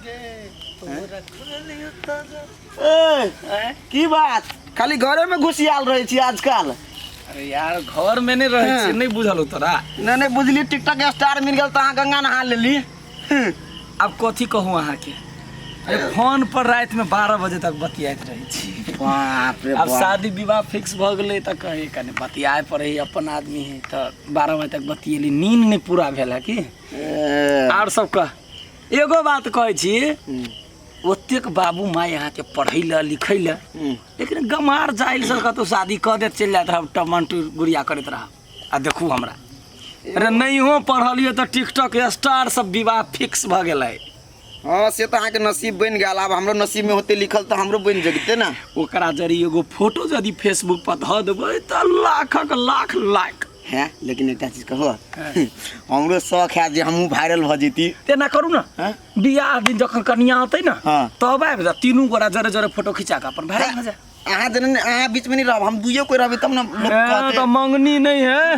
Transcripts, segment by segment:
ए, की बात खाली घरे में घुसियाल रहै छी आजकल? अरे यार, घर में नहीं रहै छी। नहीं बुझल हो तोरा? नहीं नहीं बुझली, टिकटॉक स्टार मिल गेल तऽ अहाँ गंगा नहा लेली। आब कथी कहूँ अहाँके, अरे फोन पर राति में 12 बजे तक बतियाइत रहै छी। बाप रे आब बाप। शादी विवाह फिक्स भऽ गेलै तऽ कहे कने बतियाए पड़ै है, अपन आदमी है तऽ 12 बजे तक बतियेली, नींद नहि पूरा भेल है की। ए, आर सब कह, एगो बात कहै छी, ओतेक बाबू माय अहाँके पढ़ै लए लिखै लए, लेकिन गमार जाइल से कतहु शादी कऽ देत, चलि जाइत रहब, टमन गुड़िया करैत रहब। आ देखू हमरा, अरे नहियो पढ़लियै तऽ टिकटॉक स्टार सब विवाह फिक्स भऽ गेलै। हँ, से तऽ अहाँके नसीब बनि गेल। आब हमरो नसीबमे होतै लिखल तऽ हमरो बनि जगतै ने। ओकरा जरी एगो फोटो यदि फेसबुक पर धऽ देबै तऽ लाखक लाख लाइक। हैं, लेकिन एकटा चीज कहू, हमरो शौक है जे हमहूँ वायरल भऽ जैती। तेना करू ने। हैं? बियाह दिन जखन कनिया अतै ने, तब आबि जाउ, तीनू गोरा जरे जरे फोटो खिंचा कऽ अपन वायरल भऽ जाय। अहाँ जेना नहि, अहाँ बीचमे नहि रहब, हम दुइए कोइ रहबै तब ने लोक कहतै। तऽ मंगनी नहि है,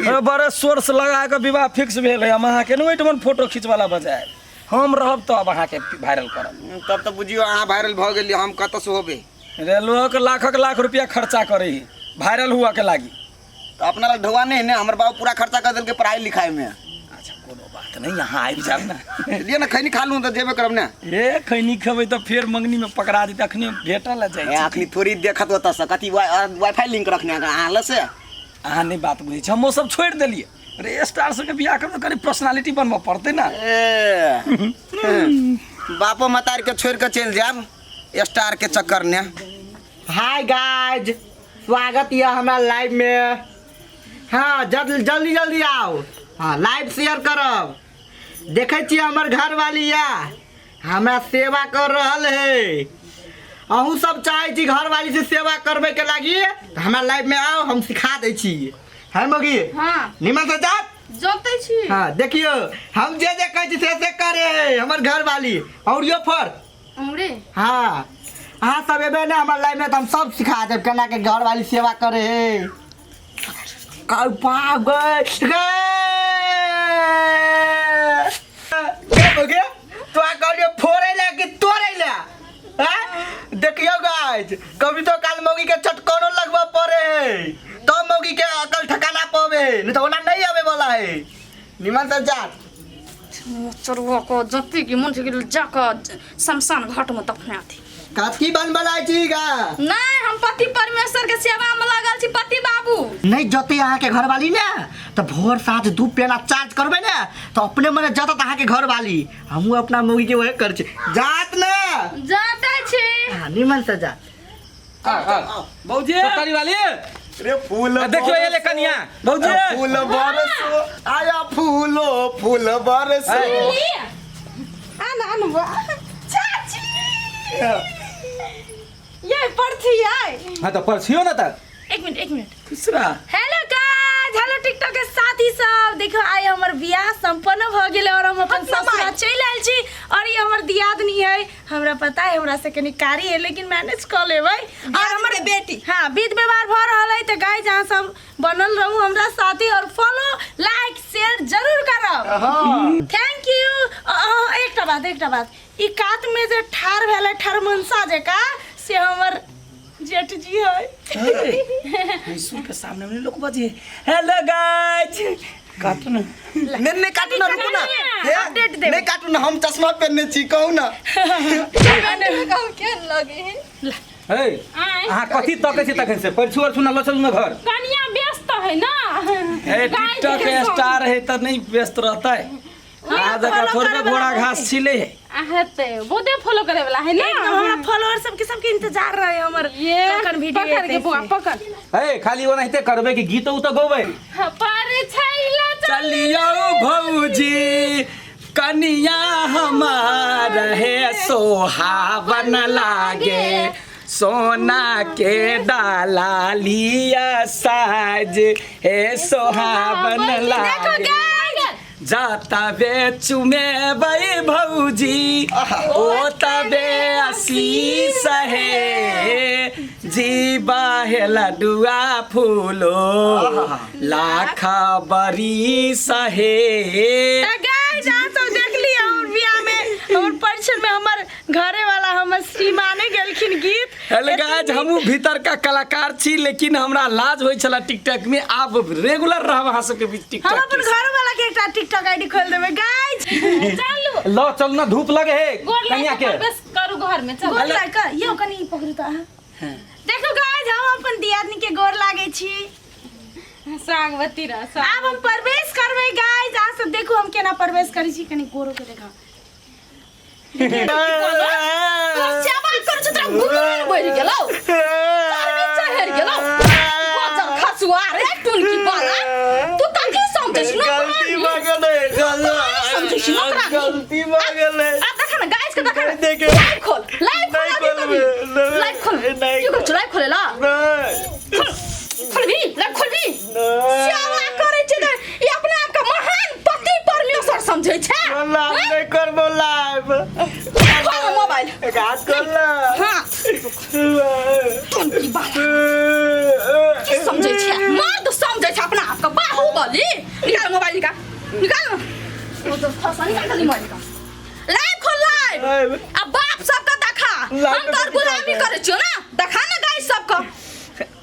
अरे बड़े सोर्स लगा कऽ विवाह फिक्स भेल है। हम अहाँके ने ओहिठमन फोटो खिंचवाला बजाय, हम रहब तब अहाँके वायरल करब। तब तऽ बुझियौ अहाँ वायरल भऽ गेलियै, हम कतऽसँ होबै? रे लोक लाखक लाख रुपया खर्चा करे है वायरल हुआ के लागी। तऽ अपना लग ढौआ नहि है ने, हमर बाबू पूरा खर्चा कर देलकै पढ़ाई लिखाई में। अच्छा, कोनो बात नहीं, यहाँ आबि जाब ने। लिए ने, खैनी खा लूँ तऽ जेबे करब ने। हे, खैनी खेबै तऽ फेर मंगनी में पकड़ा जेतै, अखने भेटल जाइ ए, छी। अखनी थोड़ी देखत ओतऽसँ, कथी वाईफाई लिंक रखने अहाँ लग से? अहाँ नहि बात बुझै छी, हम ओ सब छोड़ि देलियै। अरे स्टार सबके बियाह करब तऽ कनि पर्सनालिटी बनबऽ पड़तै ने। ए, बापो मतार के छोड़ के चलि जायब स्टार के चक्कर ने। हाय गाइज, स्वागत यऽ हमरा लाइव में। हाँ, जल्दी जल्दी आओ। हाँ, लाइव शेयर करब। देखै छियै हमर घरवाली यऽ हमरा सेवा कर रहल है। अहूँ सब चाहै छी घरवाली से सेवा करबै के लागी तऽ हमरा लाइव में आओ, हम सिखा दै छी। है मौगी? हाँ। निमन से जात। जोतै छी। हाँ, देखियौ हम जे जे कहै छी से से करे है हमर घरवाली। और यो फर उमरे। हाँ, अहाँ सब एबै ने हमर लाइफ में तऽ हम सब सिखा देब केना के घरवाली सेवा करे है। बाप गए गए गए, तो आ कहलियो फोड़े ला कि तोड़े ला? हैं? देखियो गाइस, कभी तो काल मौगी के चटकनो लगवा पड़े है तो मौगी के अकल ठिकाना पावे है, नहीं तो ओना नहीं आवे वाला है। निमन से जात। चोरवा को जते कि मन छै कि जाकऽ शमशान घाट में दफना थी। कथी बन बनाई छी गा? नहीं, हम पति परमेश्वर के सेवा में लगल छी पति बाबू। नहीं जते अहाँ के घरवाली ने तो भोर साँझ दू पेला चार्ज करबे ने तो अपने मने जतत अहाँ के घरवाली। हमहूँ अपना मौगी के वही कर छी। जात ने। जाते छी। हाँ, निमन से जात। भौजी सत्तरी वाली रे फूल देखियो ये ले कनिया। भौजी फूल बरसो आया, फूलो फूल बरसो। आन आन बा चाची, ये पढ़ती आय। हाँ तो परछियो ना तक। एक मिनट, एक मिनट। खुश रह। हेलो गाइस, हेलो टिकटॉक के साथी सब। देखो आइ हमर बियाह संपन्न भ गेलै और हम अपन ससुरा चलि आयल छी। और ये हमर दियादनी है, हमरा पता है हमरा से कनी कारी है, लेकिन मैनेज कऽ लेबै। और हमर बेटी। हाँ, विध व्यवहार भऽ रहल है। तऽ गाइस, अहाँ सब बनल रहू हमरा साथी और फॉलो लाइक शेयर जरूर करब। Thank you. एकटा बात, एकटा बात, ई कात में जे ठार भेल है ठरमनसा जकाँ, से हमर जेठ जी है। भैंसुर के सामने में लोग बजे हेलो गाइस, काटू ना। नहीं नहीं, काटू ना, रुकू ना। हे, अपडेट देबै। नहीं काटू ना, हम चश्मा पहनने छी, कहू ना। केहन लगे है? हे, अहाँ कथी तकै छी तखन से? परछू और सुना, लऽ चलू ना घर। कनिया व्यस्त है ना। ए, टिकटॉक स्टार है तऽ नहीं व्यस्त रहता है? आ जका follow थोड़े करे वाला घोड़ा बहुत घास छिले है। हेतै, बहुते फॉलो करे वाला है ना। एकदम, हमरा फॉलोअर सबके सबके इंतजार रहे हमर ये कखन वीडियो पकड़ के एतै बौआ से। पकड़। हे, खाली ओनाहिते करबै कि गीत उत गौबै? पर छैला। चलियो भौजी, कनिया हमार है सोहावन लागे, सोना के डाला लिया साज हे सोहावन देखो लागे। गाइस, जाता बे चुमे बई भौजी ओ तबे आशीष हे, जी बाहे लडुआ फूलो लाख बरी सहे। तऽ गाइस, अहाँ सब देख लिअ हमर बियाह में, हमर परिछन में। हमर घरे वाला हमर श्रीमाने गेलखिन गीत। हेलो गाइस, हमहूँ भीतर का कलाकार छी, लेकिन हमरा लाज होइ छला टिकटॉक में। आब रेगुलर रहब अहाँ सबके बीच हम टिकटॉक अपन के साथ। घर वाला के एकटा टिकटॉक आईडी खोल देबै गाइस। चलू। ल चल ना, धूप लगे है। गोर कनिया लाग के के प्रवेश करू घर में, चल। गोर लाग के यौ, कनी पकड़ू त अहाँ। देखू गाइस, हम अपन दियादनी के गोर लागै छी। सागवती रह। आब हम प्रवेश करबै गाइस, अहाँ सब देखू हम केना प्रवेश करै छी। कनी गोरो के देखा। तोर सेवा करू छ, तोरा गुमान बढ़ि गेलौ, चर्बी चढ़ि गेलौ, बजर खसुआ रे टुनकी वाला। तू कथी समझै छी? गलती भऽ गेलै। समझै छी नौकरानी? गलती भऽ गेलै। आब देख न गाइस के, देख न। देखे। लाइव खोल, लाइव खोल। नहीं अभी खोलबै, कभी नहीं। लाइव खोल। नहीं। की करै छौ लाइव खोले ला? नहीं। खोल, खोलबी लाइव, खोलबी? सेवा करै छै तऽ ई अपना आपके महान पति परमेश्वर समझै छै। लाइव नहीं करबो लाइव। खोल न मोबाइल। एक हाथ खोल ना। हाँ, टुनकी वाला की समझै छै? मर्द समझै छै अपना आपके बाहुबली। निकाल मोबाइल, निकाल, निकाल। ओ तो फसा, निकाल जल्दी मोबाइल, निकाल। लाइव खोल, लाइव। लाइव। आ बाप सबके देखा। लाइव हम तोर पे गुलामी करै छियौ ना, देखा ना गाइस सबके।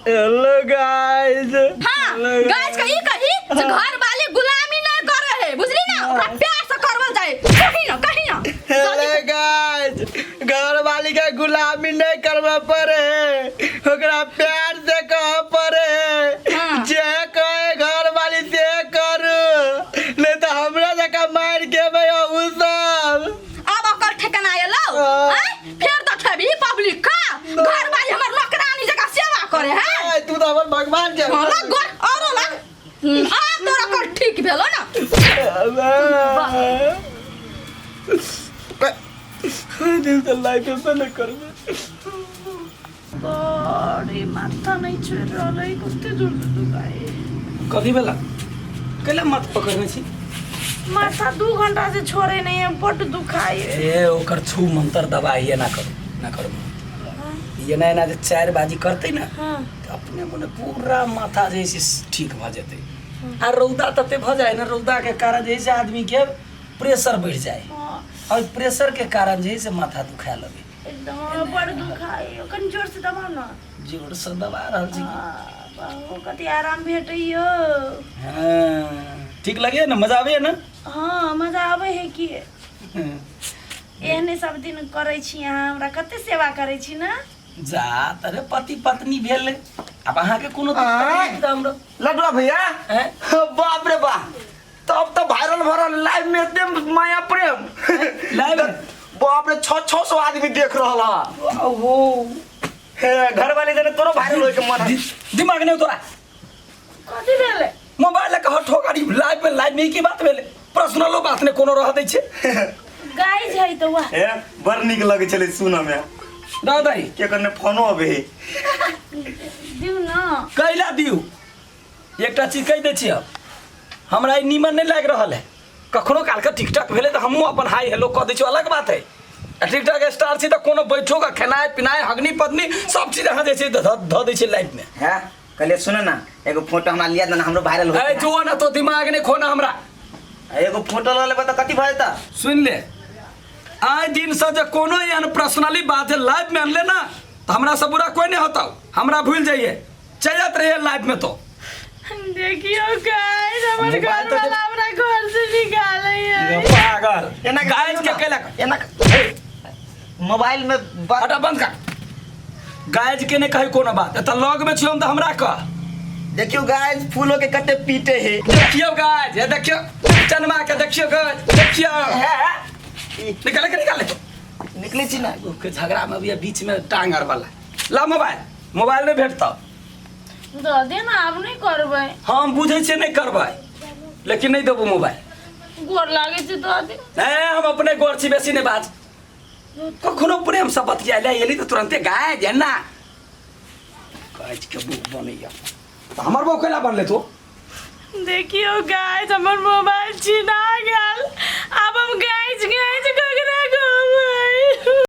Hello guys. हाँ, गाइस के ई कही जे घर वाले गुलामी नहीं करे है, बुझली ना? ओकरा प्यार से करवल जाए। कही ना, कही ना। हेलो गाइस, घर वाली के गुलामी नहीं करवा पड़े है, ओकरा प्यार से कह पड़े है। जे कहे घर वाली से करू, नहीं तो हमरा जका मार के भैया उ सब। अब ओकर ठिकाना एलौ। हाँ। आँय? फेर देखेबी पब्लिक का, घर वाली हमर नौकरानी जकाँ सेवा करे है। ए, तू तो हमर भगवान के। हाँ, लग गोर औरो लग। आब तोरा कर ठीक भेलो ना? दिल तो लाइफ में नहीं करबे। बड़े माथा नहीं छोड़ रहल है, कते जोर से दुखाए। कथी भेला? कैला मत पकड़ने छी? माथा 2 घंटा से छोड़े नहीं है, बड दुखाए। ए, ओकर छू मंतर दबाई एना करू ना करू, एना एना जे चारि बाजी करतै ने तऽ अपने मने पूरा माथा जे है से ठीक भऽ जेतै। आ रौदा तते भऽ जाइ ने, रौदाके कारण जे है से आदमीके प्रेशर बढ़ि जाइ और प्रेशर के कारण जे है से माथा दुखाए लगे। एकदम बड़ दुखाए, कनि जोर से दबाउ ना। जोर से दबा रहल छी। बाबू, कति आराम भेटैयो। हाँ, ठीक लगे ने? मजा आबैए ने? हाँ, मजा आबै है कि। एहने सब दिन करै छी अहाँ, हमरा कते सेवा करै छी ने। जा तरे, पति पत्नी भेल, आब अहाँके कोनो तकलीफ तऽ हमरो लडुआ भैया। हैं? बाप रे बाप, तब तो वायरल भरल लाइव में एते माया प्रेम। लाइव? बाप रे, 600-600 आदमी देख रहल है। ओ। हे, घर वाले जने तोरो वायरल होय के मन है। दिमाग नहीं तोरा? कथी भेलै? मोबाइल के हट लाइव में, लाइव में की बात भेलै? पर्सनलो बात ने कोनो रह दै छै। गाइज है तऽ वाह। हे, बड़ नीक लगै छलै सुनऽ में। दऽ दही। के करने फोनो अबे है। दिउ न। कैला दियौ? एकटा चीज कहि दै छी, अब हमरा ई नीमन नहि लागि रहल है। कखनो कालके टिकटॉक भेलै तऽ हमहूँ अपन हाई हेलो कऽ दै छी, अलग बात है। आ टिकटॉक स्टार छी तऽ कोनो बैठो कऽ खेनाइ पिनाइ हगनी पदनी सब चीज अहाँ जे छै धऽ दै छियै लाइफ में। है, कहलिए सुन ना, एगो फोटो हमरा लिया देना, हमरो वायरल हो। ए, जो ना तो दिमाग नहि खोना हमरा। एगो फोटो लऽ लेबै तऽ कथी भऽ जेतै? सुनि ले, आइ दिनसँ जे कोनो एहन पर्सनली बात है लाइफ में अनले ना, तऽ हमरा से बुरा कोई नहीं होता। हमरा भूल जाइए, चल जात रहिए लाइफ में तो। देखियो गाइस, हमर मोबाइल घर तऽ वाला हमरा घर से निकालै है। पागल। एना गाइस के कैला? एना मोबाइल में हटा, बंद कर। गाइज के नहीं कही कोनो बात, एतऽ लग में छियौ हम तऽ हमरा कह। देखियो गाइस, फूलो के कते पीटे है। देखियौ गाइज, ये देखियौ चनमा के, देखियौ गाइज, देखियौ। निकाले के, निकाले। निकले छी ना। के झगड़ा में अभी बीच में टांग आर वाला। ला मोबाइल, मोबाइल नहीं भेटतौ। दऽ दे ना, आब नहि करबै। हम बुझै छियै नहि करबै, लेकिन नहि देबो मोबाइल। गोर लागै छै, दऽ दे। ए, हम अपने गोर छी, बेसी नहि बाज। कखनो प्रेम से बतिया ले एली तऽ तुरंते गाय जेना गाय के बुक बनैया, तऽ हमर बहू कैला बनले तो? देखियो गाइस, हमर मोबाइल छिना गेल।